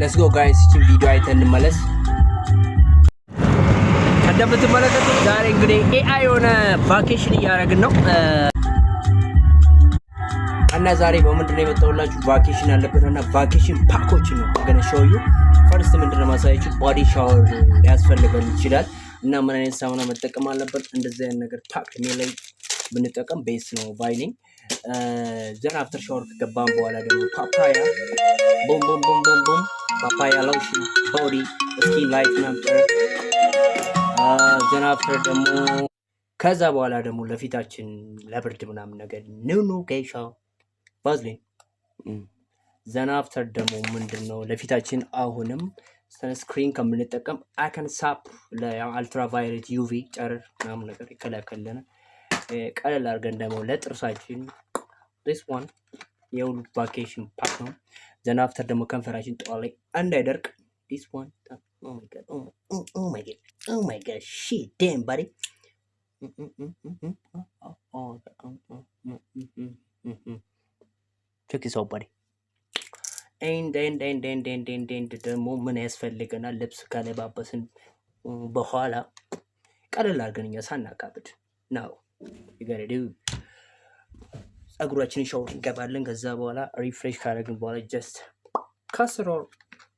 Let's go guys፣ ይህችን ቪዲዮ አይተን እንመለስ። እንደምትመለከቱት ዛሬ እንግዲህ AI የሆነ vacation እያደረግን ነው እና ዛሬ በምንድን ነው የመጣሁላችሁ? Vacation ያለበት እና vacation pack ኦችን ነው gonna show you። First ምንድን ነው ማሳያችሁ፣ body shower ሊያስፈልገን ይችላል እና ምን አይነት ሳሙና መጠቀም አለበት። እንደዚህ አይነት ነገር pack ላይ ብንጠቀም best ነው ባይ ነኝ። Then after shower ከገባን በኋላ ደግሞ ፓፓያ፣ boom boom boom boom boom፣ papaya lotion፣ body skin light ምናምን። Then after ደግሞ ከዛ በኋላ ደግሞ ለፊታችን ለብርድ ምናምን ነገር ኑኑ ጌሻ ቫዝሊን። Then after ደግሞ ምንድን ነው ለፊታችን አሁንም sunscreen ከምንጠቀም አከን ሳፕ ለ ultraviolet UV ጨረር ምናምን ነገር ይከላከልናል። ቀለል አድርገን ደግሞ ለጥርሳችን this one የሁሉ vacation pack ነው። Then after ደግሞ ከንፈራችን ጠዋ ላይ እንዳይደርቅ this one። Oh my God, shit, damn, buddy. Check this out, buddy. And and and and and and and ደግሞ ምን ያስፈልገናል? ልብስ ከለባበስን በኋላ ቀለል አድርገን እኛ ሳናካብድ ነው ይገረዱ ጸጉራችንን ሻወር እንገባለን። ከዛ በኋላ refresh ካደረግን በኋላ just castor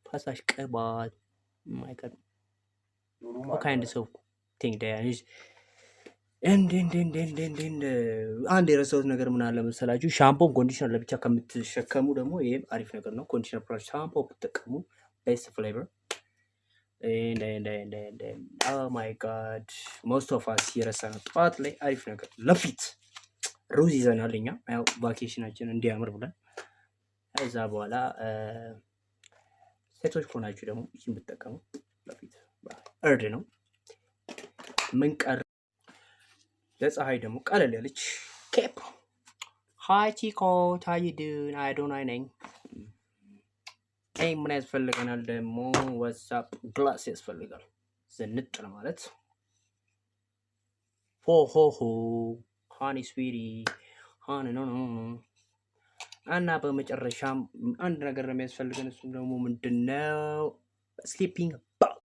ፈሳሽ ቅባት ማይቀር kind of thing። And and and and and and አንድ የረሳሁት ነገር ምን አለ መሰላችሁ? ሻምፖን conditioner ለብቻ ከምትሸከሙ ደግሞ ይሄም አሪፍ ነገር ነው። Conditioner plus ሻምፖ ብትጠቀሙ best flavor። Oh my God, most of us የረሳነው ጠዋት ላይ አሪፍ ነገር ለፊት ሩዝ ይዘናል። እኛ ያው vacation ኣችን እንዲያምር ብለን ከዛ በኋላ ሴቶች ከሆናችሁ ደግሞ ይህን ብትጠቀሙ ለፊት እርድ ነው። ምን ቀረ? ለፀሐይ ደግሞ ቀለል ያለች cap። Hi ቺኮ፣ how you doing? አዶናይ ነኝ። ይህ ምን ያስፈልገናል ደግሞ? What's up glass ያስፈልጋል ዝንጥ ለማለት። ሆ ሆ ሆ honey, sweetie, honey, no no። እና በመጨረሻም አንድ ነገር ነው የሚያስፈልገን። እሱም ደግሞ ምንድነው? Sleeping bag።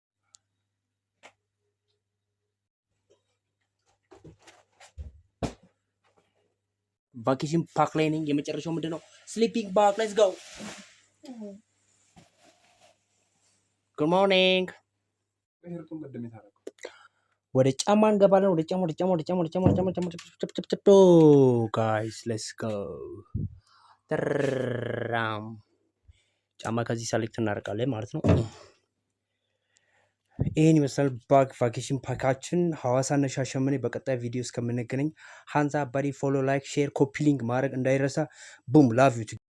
Vacation pack ላይ ነኝ። የመጨረሻው ምንድን ነው? Sleeping bag። Let's go። Good morning። ወደ ጫማ እንገባለን። ወደ ጫማ፣ ወደ ጫማ፣ ወደ ጫማ፣ ወደ ጫማ፣ ወደ ጫማ፣ ወደ ጫማ። Guys, let's go። ትራም ጫማ ከዚህ select እናደርጋለን ማለት ነው። ይህን ይመስላል bag vacation pack ኣችን ሐዋሳና ሻሸመኔ። በቀጣይ ቪዲዮ እስከምንገናኝ hands up buddy፣ follow፣ like፣ share፣ copy link ማድረግ እንዳይረሳ። Boom, love you.